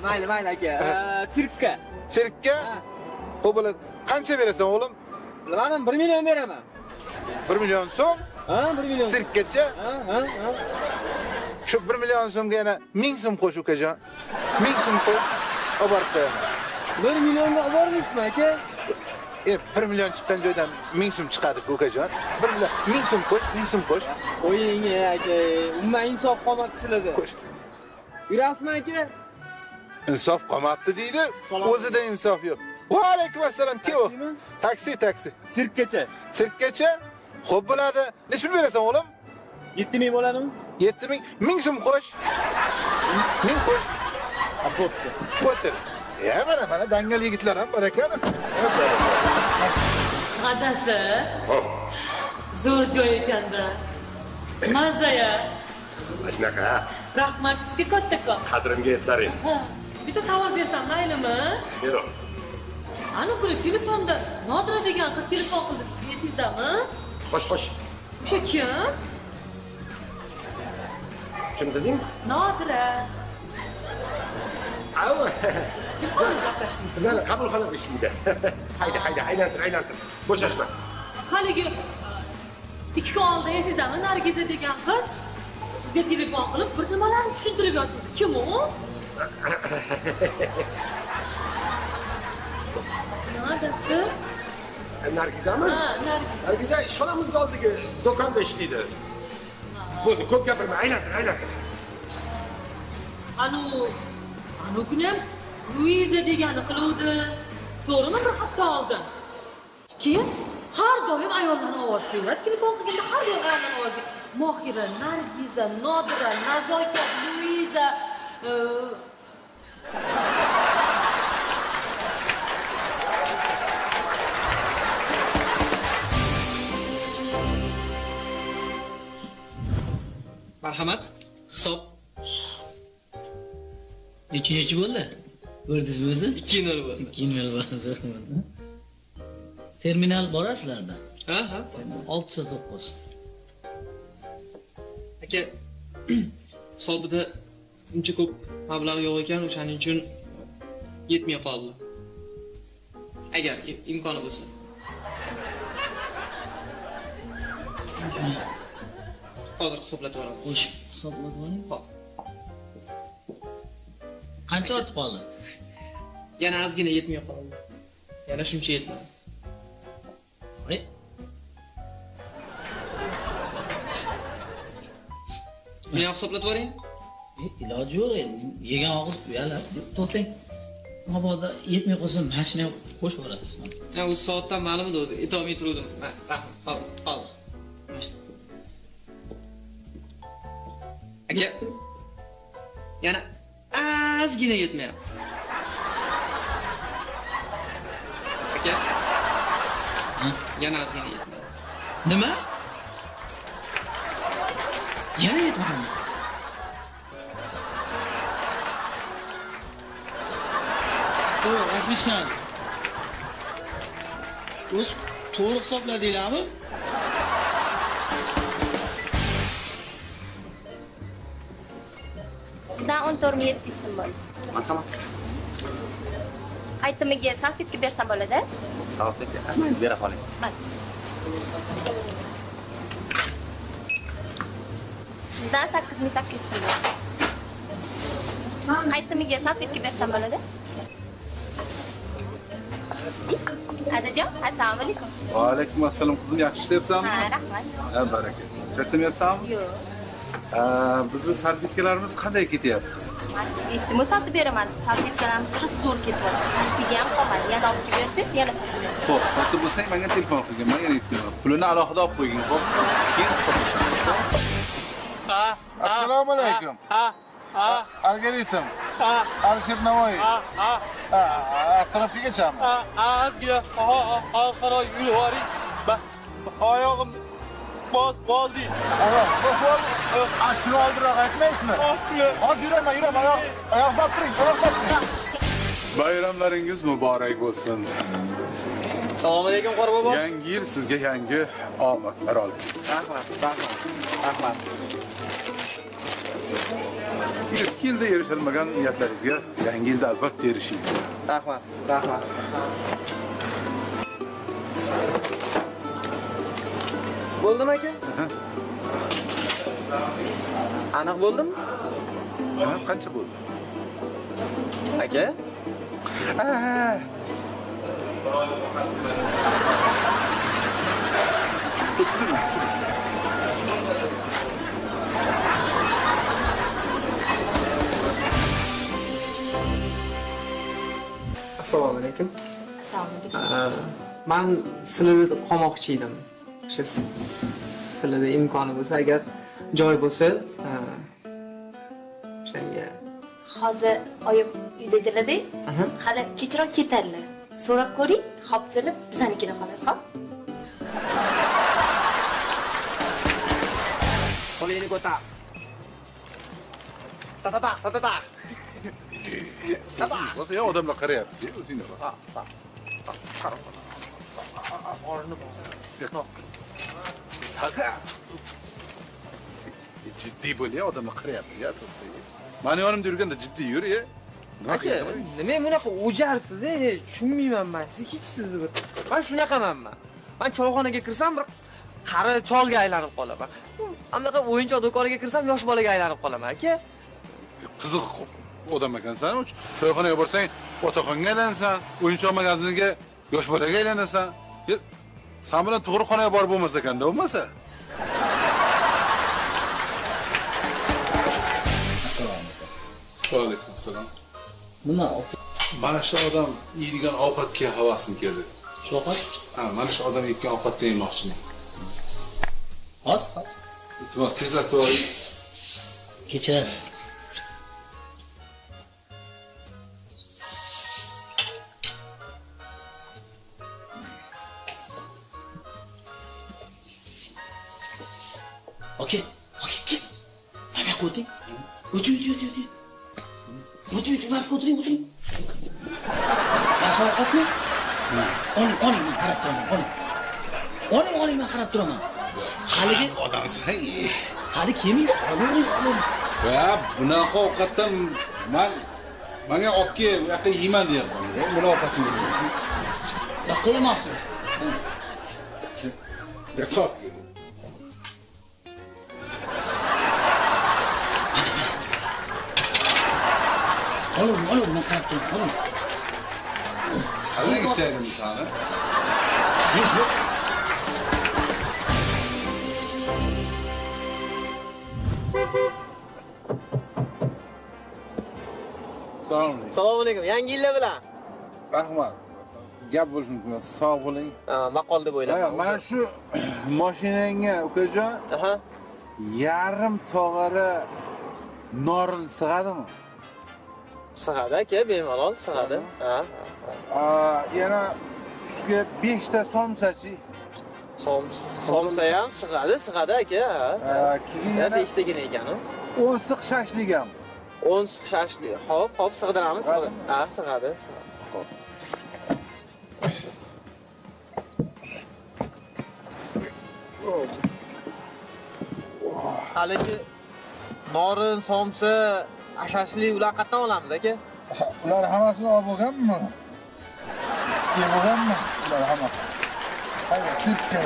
Mayli, mayli aka. Sirkka. Sirkka? Xo'p bo'ladi. Qancha berasan o'g'lim? Bilmadim, 1 million beraman. 1 million so'm? Ha, 1 million. Sirkkacha? Ha, ha, ha. Shu 1 million so'mga yana 1000 so'm qo'sh ukajon. 1000 so'm qo'sh, olib borib qo'yaman. 1 millionga olib bormaysizmi aka? 1 million chiqqan joydan 1000 so'm chiqadi ukajon. 1 million 1000 so'm qo'sh, 1000 so'm qo'sh. Qo'ying aka, umuman insof qolmabdi sizlarda. Qo'sh. Yurasizmi aka? Insof qolmabdi deydi, o'zida insof yo'q. Va alaykum assalom, kim u? Taksi, taksi. Sirkkacha. Sirkkacha? Xo'p bo'ladi. Necha pul berasan o'g'lim? 7000 bo'ladimi? 7000. 1000 so'm qo'sh. 1000 qo'sh. Ha, bo'pti. O'tir. Ya mana mana dangal yigitlar ham bor ekan. Adasi. Zo'r joy ekanda. Mazaya. Shunaqa. Rahmat sizga kattakon. Qadrimga yetlaring. Bitta savol bersam maylimi? Bero. Ana kuni telefonda Nodira degan qiz telefon qildi, siz esingizdami? Xo'sh, xo'sh. O'sha kim? Kim deding? Nodira. Av. Telefonni gaplashdingiz. Bizani qabulxonada ishlaydi. Hayda, hayda, aylantir, aylantir. Bo'shashma. Haligi 2 kun oldin esingizdami Nargiza degan qiz sizga telefon qilib bir nimalarni tushuntirib yotdi. Kim u? Nadasi? Nargizami? Ha, Nargiza. Nargiza ishxonamiz oldidagi do'konda ishlaydi. Bo'ldi, ko'p gapirma, aylantir, aylantir. Anu kuni ham Luiza degani qiluvdi. To'g'rimi, bir hafta oldin. Keyin har doim ayollarning ovozi keladi. Telefon qilganda har doim ayollarning ovozi. Mohira, Nargiza, Nodira, Nazokat, Luiza. Marhamat, hisob. Nechi bo'ldi? Ko'rdingizmi o'zi? 2-0 bo'ldi. 2-0 bo'ldi, zo'r bo'ldi. Terminal bor sizlarda? Ha, ha. 609. Aka, hisobida uncha ko'p mablag' yo'q ekan, o'shaning uchun yetmay qoldi. Agar imkoni bo'lsa. Hozir hisoblatib yuboraman. Qo'shib hisoblatib yuboring. Xo'p. Qancha ortib qoldi? Yana ozgina yetmay qoldi. Yana shuncha yetmadi. Voy. Buni ham hisoblatib yuboring. Iloji yo'q endi. Yegan og'iz uyaladi. To'xtang. Mabodo yetmay qolsa mashina ham qo'shib yuborasiz. Ha, o'zi soatdan ma'lum edi o'zi. Etolmay turdim. Rahmat, qoldi, qoldi. Aka, yana ozgina yetmayapti. Aka, yana ozgina yetmayapti. Nima? Yana yetmadimi? Qo'y, ofitsiant. O'z to'g'ri hisobladinglarmi? Sizdan 14 700 so'm bo'ldi. Marhamat. Qaytimiga salfetka bersam bo'ladi? Salfetka, bera qoling. Mana. Sizdan 8800 so'm bo'ldi. Qaytimiga salfetka bersam bo'ladi? Adajon, assalomu alaykum. Va alaykum assalom qizim, yaxshi ishlayapsanmi? Ha, rahmat. Ha, baraka. Charchamayapsanmi? Yo'q. Bizni salfetkalarimiz qanday ketyapti? Men sizga iltimos sotib beraman. Salfetkalarimiz zo'r ketyapti. Pastigi ham qolmadi. Yana olib kelib bersangiz, yana sotib beraman. Xo'p, sotib bo'lsang menga telefon qilgin, men yana aytaman. Pulini alohida olib qo'ygin, xo'p? Keyin hisoblashamiz. Assalomu alaykum. Algoritm. Alisher Navoiy. Astrofigachami? Ozgina orqaroq yurib yuboring. Oyog'im bosib qoldi. Oyoq bosib qoldi. Shuni oldinroq aytmaysizmi? Hozir yuraman, yuraman. Oyoq bosib turing, oyoq bosib turing. Bayramlaringiz muborak bo'lsin. Assalomu alaykum Qorbobo. Yangi yil sizga yangi omadlar olib kelsin. Rahmat, rahmat, rahmat. Eski yilda erishilmagan niyatlaringizga yangi yilda albatta erishing. Rahmat, rahmat. Bo'ldimi aka? Aniq bo'ldimi? Ha, qancha bo'ldi? Aka? Ha. Assalomu alaykum. Assalomu alaykum. Men sizlarda qolmoqchi edim. O'sha sizlarda imkoni bo'lsa, agar joy bo'lsa, o'shanga. Hozir oyim uydagilar-da, hali kechroq ketadilar. So'rab ko'ring, hop desalar bizanikida qolasiz, hop? Qo'lingni ko'tar. Ta ta ta ta ta. Ta ta. Odamlar qarayapti, o'zingni bos. Qorni bor. Jiddiy bo'l, odamlar qarayapti, ya. Mani yonimda yurganda jiddiy yur, ya. Aka, nima bunaqa o'jarsiz, tushunmayman men. Siz hech sizni bir. Men shunaqaman men. Men choyxonaga kirsam bir qari cholga aylanib qolaman. Anaqa o'yinchoq do'koniga kirsam yosh bolaga aylanib qolaman, aka. Qiziq odam ekansan. Choyxonaga borsang otaxonga aylansan, o'yinchoq magaziniga yosh bolaga aylanasan. Sen bilan tug'ruqxonaga borib bo'lmasa ekanda, bo'lmasa. Assalomu alaykum. Va alaykum assalom. Nima? Mana shu odam yeydigan ovqatga havasim keldi. Shu ovqat? Ha, mana shu odam yegan ovqatni yemoqchiman. Hozir, hozir. Iltimos, tezlatib oling. Kechirasiz. Aka, aka, kel. Mana bu yoqqa o'ting. O'ting, o'ting, o'ting. O'ting, o'ting, mana bu yoqqa o'tiring, o'tiring. Yaxshi ovqatmi? Oling, oling, men qarab turaman, oling. Oling, oling, men qarab turaman. Haligi odamsan. Hali kelmaydi, oling, oling. Va bunaqa ovqatdan men menga olib kel, bu yoqda yeyman deyapman. Buni ovqatni yeyman. Yoqqa yemoqchisiz. Yoqqa olib kel. Oling, oling, men qarab turaman, oling. Qanday ishlaydi sani? Yo'q, yo'q. Assalomu alaykum. Assalomu alaykum. Yangi yillar bilan. Rahmat. Gap bo'lishi mumkin emas. Sog' bo'ling. Ha, maqol deb o'ylayman. Mana shu mashinangga ukajon, yarim tog'ara norin sig'adimi? Sig'adi aka, bemalol sig'adi. Ha. Yana ustiga 5 ta somsachi. Somsa ham sig'adi, sig'adi aka. Ha. Keyin yana 5 tagina ekan u. 10 siq shashlik ham. 10 siq shashlik. Xo'p, xo'p, sig'diramiz, sig'adi. Ha, sig'adi, sig'adi. Xo'p. Haligi norin, somsa, shashlik ular qayerdan olamiz aka? Ular hammasini olib bo'lganmi? Yeb bo'lganmi? Ular hammasi. Hayır, sirke.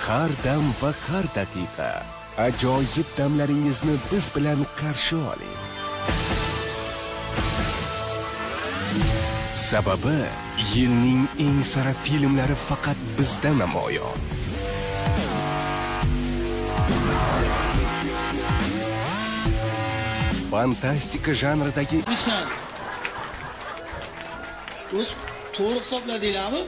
Har dam va har daqiqa ajoyib damlaringizni biz bilan qarshi oling. Sababi yilning eng sara filmlari faqat bizda namoyon. Fantastika janridagi O'z to'g'ri hisobladinglarmi?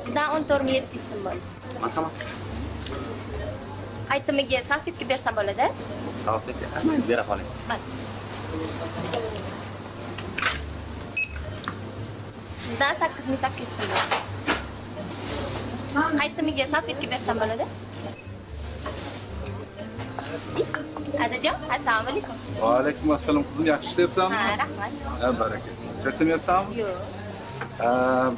Sizdan 14 700 so'm bo'ldi. Marhamat. Qaytimiga salfetka bersam bo'ladi? Salfetka bera qoling. Mana. Sizdan 8800 so'm bo'ldi. Qaytimiga salfetka bersam bo'ladi? Adajon, assalomu alaykum. Va alaykum assalom qizim, yaxshi ishlayapsanmi? Ha, rahmat. Ha, baraka. Charchamayapsanmi? Yo'q.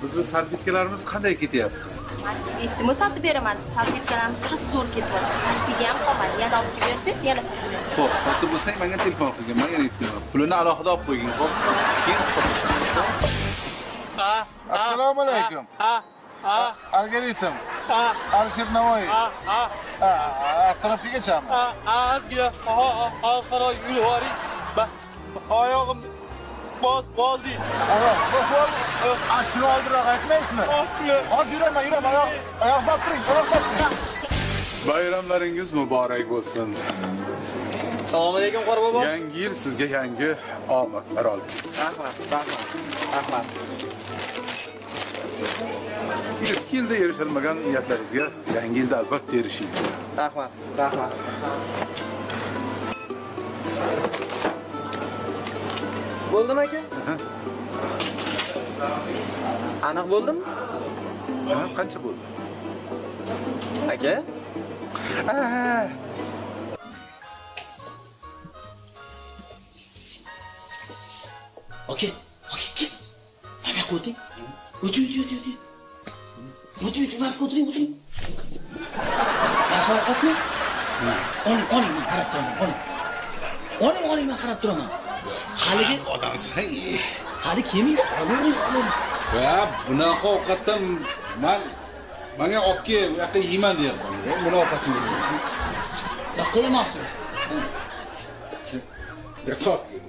Bizni salfetkalarimiz qanday ketyapti? Men sizga aytdim, sotib beraman. Salfetkalarimiz sira zo'r ketyapti. Pastiga ham qolmadi. Yana olib kelib bersangiz, yana sotib beraman. Xo'p, sotib bo'lsang menga telefon qilgin, men yana aytmayman. Pulini alohida olib qo'ygin, xo'p? Keyin hisoblashamiz. Assalomu alaykum. Algoritm. Alisher Navoiy. Astrofigachami? Ozgina orqaroq yurib yuboring. Oyog'imni bosib qoldi. Oyoq bosib oldi. Shuni oldinroq aytmaysizmi? Hozir yuraman, yuraman. Oyoq bosib turing, oyoq bosib turing. Bayramlaringiz muborak bo'lsin. Assalomu alaykum Qorbobo. Yangi yil sizga yangi omadlar olib kelsin. Rahmat, rahmat, rahmat. Eski yilda erishilmagan niyatlaringizga yangi yilda albatta erishing. Rahmat, rahmat. Bo'ldimi aka? Aniq bo'ldimi? Qancha bo'ldi? Aka? Aka, aka, kel. Mana bu yoqqa o'ting. O'ting, o'ting, o'ting. O'ting, o'ting, mana bu yoqqa o'tiring, o'tiring. Yaxshi ovqatmi? Oling, oling, men qarab turaman, oling. Oling, oling, men qarab turaman. Haligi odamsan. Hali kelmaydi, olavering, olavering. Ya, bunaqa ovqatdan men menga olib kel, u yoqda yeyman deyapman. Buni ovqatni yeyman. Yoqqa yemoqchimiz. Yoqqa olib kel.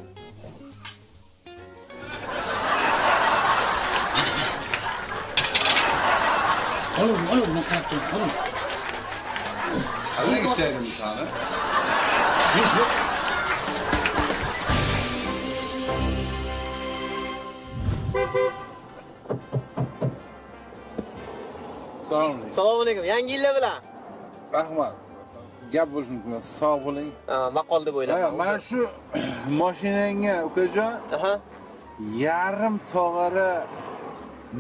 Olavering, olavering, men qarab turaman, olavering. Qanday ishlaydi sani? Yo'q, yo'q. Assalomu alaykum. Assalomu alaykum. Yangi yillar bilan. Rahmat. Gap bo'lishi mumkin emas. Sog' bo'ling. Maqol deb o'ylayman. Mana shu mashinangga ukajon, yarim tog'ara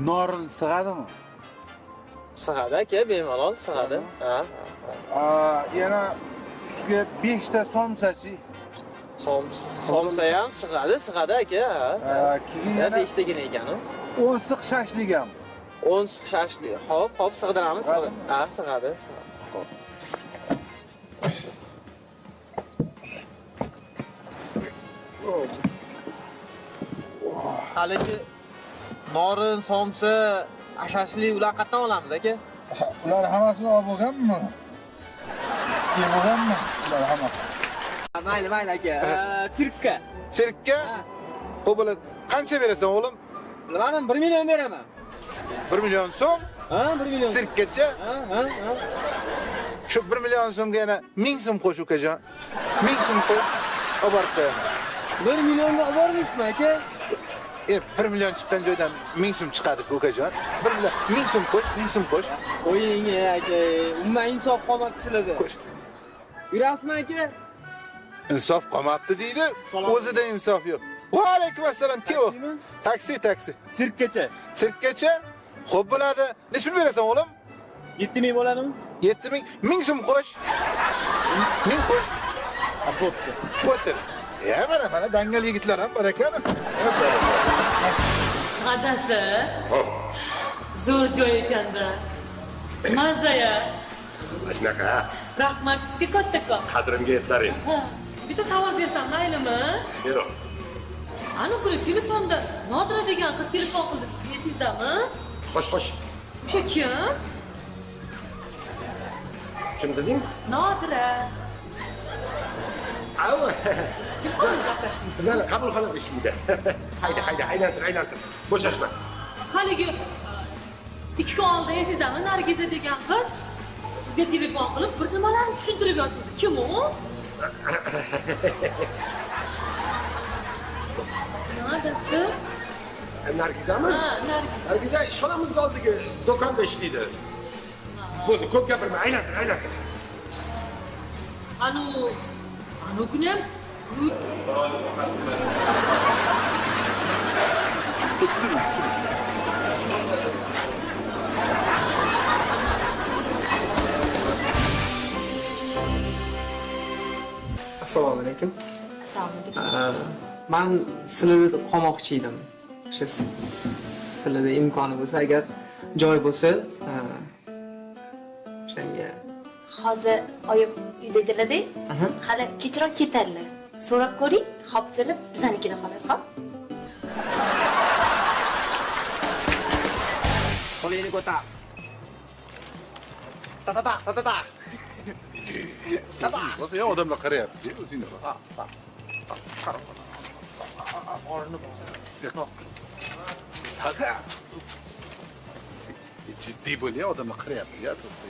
norin sig'adimi? Sig'adi aka, bemalol sig'adi. Ha. Yana ustiga 5 ta somsachi. Somsa ham sig'adi, sig'adi aka. Keyin yana 5 tagina ekan u. 10 siq shashlik ham. 10 siq shashlik. Xo'p, xo'p, sig'diramiz. Ha, sig'adi, sig'adi. Xo'p. Haligi norin, somsa, shashlik ular qayerdan olamiz aka? Ular hammasini olib bo'lganmi? Yeb bo'lganmi? Ular hammasi. Mayli, mayli aka. Sirkka. Sirkka? Xo'p bo'ladi. Qancha berasan o'g'lim? Bilmadim, 1 million beraman. 1 million so'm? Ha, 1 million. Sirkkacha? Ha, ha, ha. Shu 1 million so'mga yana 1000 so'm qo'sh ukajon. 1000 so'm qo'sh, olib borib qo'yaman. 1 millionga olib bormaysizmi aka? 1 million chiqqan joydan 1000 so'm chiqadi ukajon. 1 million 1000 so'm qo'sh, 1000 so'm qo'sh. Qo'ying aka, umuman insof qolmabdi sizlarda. Qo'sh. Yurasizmi aka? Insof qolmabdi deydi, o'zida insof yo'q. Va alaykum assalom, kim u? Taksi, taksi. Sirkkacha. Sirkkacha? Xo'p bo'ladi. Necha pul berasan o'g'lim? 7000 bo'ladimi? 7000. 1000 so'm qo'sh. 1000 qo'sh. Ha, bo'pti. O'tir. Ya mana mana dangal yigitlar ham bor ekan. Adasi. Zo'r joy ekanda. Mazaya. Shunaqa. Rahmat sizga kattakon. Qadrimga yetlaring. Bitta savol bersam maylimi? Bero. Ana kuni telefonda Nodira degan qiz telefon qildi, sizga esingizdami? Xo'sh, xo'sh. O'sha kim? Kim deding? Nodira. Av. Kim bilan gaplashdingiz? Bizani qabulxonada ishlaydi. Hayda, hayda, aylantir, aylantir. Bo'shashma. Haligi 2 kun oldin esingizdami Nargiza degan qiz Bizga telefon qilib bir nimalarni tushuntirib yotibdi. Kim u? Nima? Nargizami? Ha, Nargiza. Nargiza ishxonamiz oldidagi do'konda ishlaydi. Bo'ldi, ko'p gapirma, aylantir, aylantir. Anu kuni ham Assalomu alaykum. Assalomu alaykum. Man sizlarda qolmoqchi edim. O'sha sizlarda imkoni bo'lsa, agar joy bo'lsa, o'shanga. Hozir oyim uydagilar-da, hali kechroq ketadilar. So'rab ko'ring, hopsilib bizanikida qolasiz, hop? Qo'lingni ko'tar. Ta ta ta ta ta ta. Ya odamlar qarayapti, o'zingni bos. Jiddiy bo'l, ya odamlar qarayapti, ya to'xta.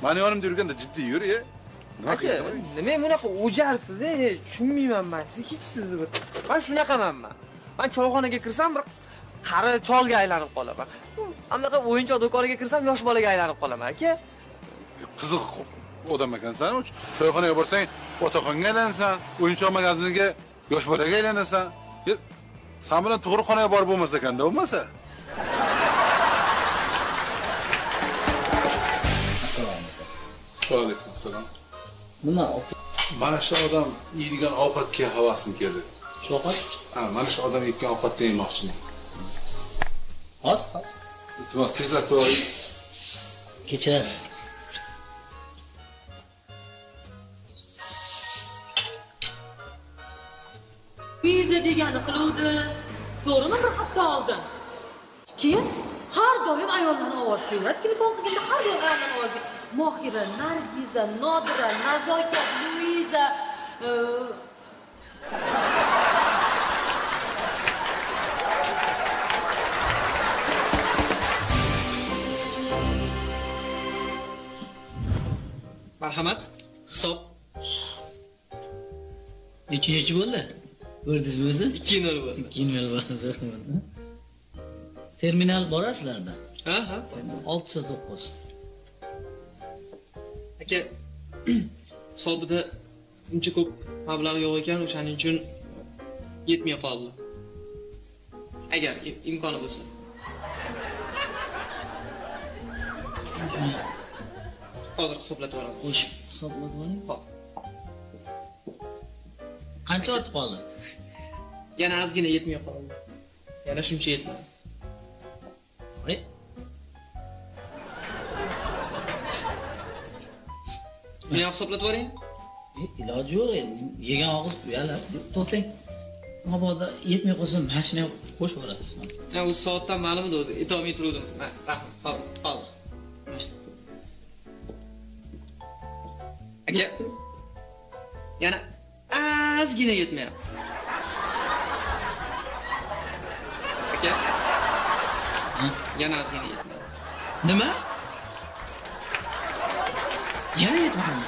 Mani yonimda yurganda jiddiy yur, ya. Aka, nima bunaqa o'jarsiz, tushunmayman men. Siz hech sizni bir. Men shunaqaman men. Men choyxonaga kirsam bir qari cholga aylanib qolaman. Anaqa o'yinchoq do'koniga kirsam yosh bolaga aylanib qolaman, aka. Qiziq odam ekansan. Choyxonaga borsang otaxonga aylanasan, o'yinchoq magaziniga yosh bolaga aylanasan. Sen bilan tug'ruqxonaga borib bo'lmasa ekanda, bo'lmasa. Assalomu alaykum. Va alaykum assalom. Nima? Mana shu odam yeydigan ovqatga havasim keldi. Shu ovqat? Ha, mana shu odam yegan ovqatni yemoqchiman. Hozir, hozir. Iltimos, tezlatib oling. Kechirasiz. Luiza degani qiluvdi. To'g'rimi bir hafta oldin? Keyin har doim ayollarning ovozi kelyapti. Telefon qilganda har doim ayollarning ovozi. Mohira, Nargiza, Nodira, Nazokat, Luiza. Marhamat, hisob. Necha bo'ldi? Ko'rdingizmi o'zi? 2-0 bo'ldi. 2-0 bo'ldi. Terminal bor sizlarda? Ha, ha. 609. Aka, hisobida uncha ko'p mablag' yo'q ekan, o'shaning uchun yetmay qoldi. Agar imkoni bo'lsa. Hozir hisoblatib yuboraman. Qo'shib hisoblatib yuboring. Xo'p. Qancha ortib qoldi? Yana ozgina yetmay qoldi. Yana shuncha yetmadi. Voy. Buni ham hisoblatib yuboring. Iloji yo'q endi. Yegan og'iz uyaladi. To'xtang. Mabodo yetmay qolsa, mashina ham qo'shib yuborasiz. Ha, o'zi soatdan ma'lum edi o'zi. Etolmay turdim. Rahmat. Qoldi, qoldi. Aka. Yana ozgina yetmayapti. Aka. Yana ozgina yetmayapti. Nima? Yana yetmadimi?